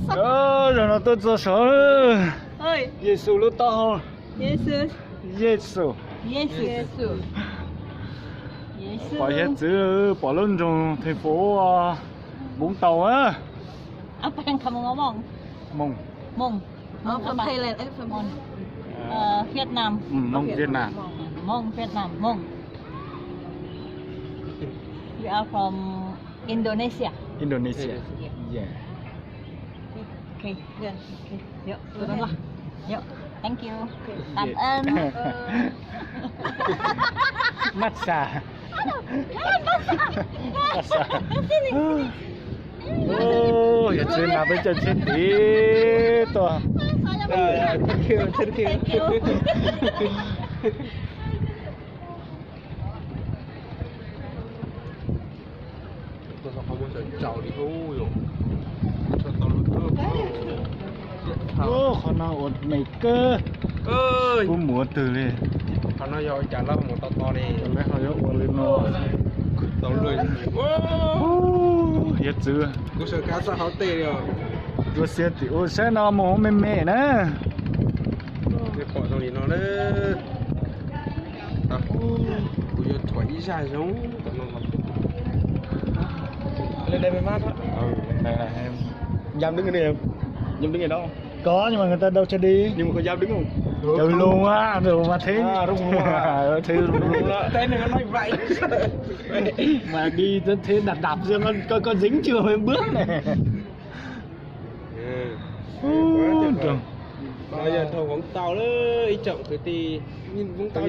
Zaum no tuaj txog saud, Yexus lub taub hau. Yexus. Pom hiav txwv, pom lub nroog thành phố Vũng Tàu á. Mông. Mông. Mông. Ờ, Việt Nam. Ừ, Mông Việt Nam. Mông Việt Nam, Mông. We are from Indonesia. Indonesia. Yeah. Okay. Yeah. Okay. Yuk, turun lah. Yuk, thank you. Cảm ơn. Mát xa. Mát xa. Ôh, yog tsis nas peb caug tsheb tim tuaj. Thank you, thank you. Ôh, qhov no ua neeg kawg. Kuv mus twg li. Qhov no yog cas lawv mus tau to li. Lawv ho yuav ua li no. Tau luag. Ôh, yog txwv. Kuv sawv kab txaj hauv tej li os. Tua xiab tim ua saib no mus hauv me me na. Pom zoo li no na. Kuv yuav thuam ib zaj zoo. Dab đứng ở đây em. Dab đứng ở đâu? Có nhưng mà người ta đâu cho đi. Nhưng mà có dao đứng không? Chào luôn á, rồi mà thế. À, rung luôn à. Thế rung luôn á. Thế nên nó nói vậy. Mà đi thế đạp đạp xem coi, coi có dính chưa mới bước này. Ừ. Ú, Đó giờ thành phố Vũng Tàu đó, ý trọng cử tri Vũng Tàu.